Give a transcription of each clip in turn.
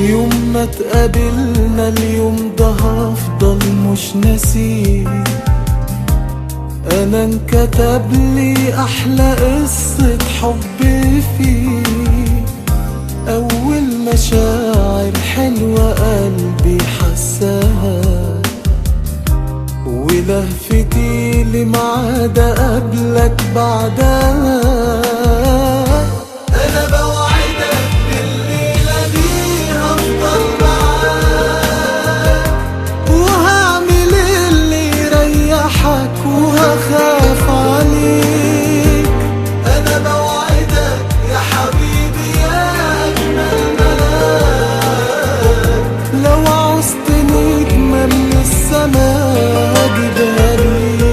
يوم ما تقابلنا اليوم ده هفضل مش ناسيه. انا انكتب لي احلى قصة حب فيه، اول مشاعر حلوة قلبي حساها، ولهفتي لميعاد قبلك بعدها. انا بوعدك بالليلة دي هفضل معاك، وهعمل اللي يريحك وهخاف عليك. انا بوعدك يا حبيبي يا اجمل ملاك، لو عوزت نجمة من السماء اجيبها ليك.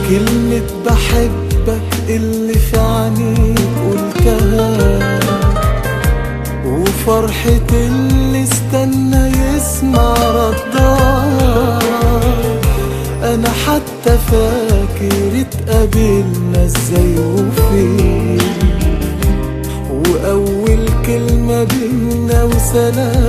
كلمة بحبك اللي في عينيك قلتها، وفرحة اللي استنى يسمع ردها. أنا حتى فاكر اتقابلنا ازاي وفين، وأول كلمة بينا وسلام.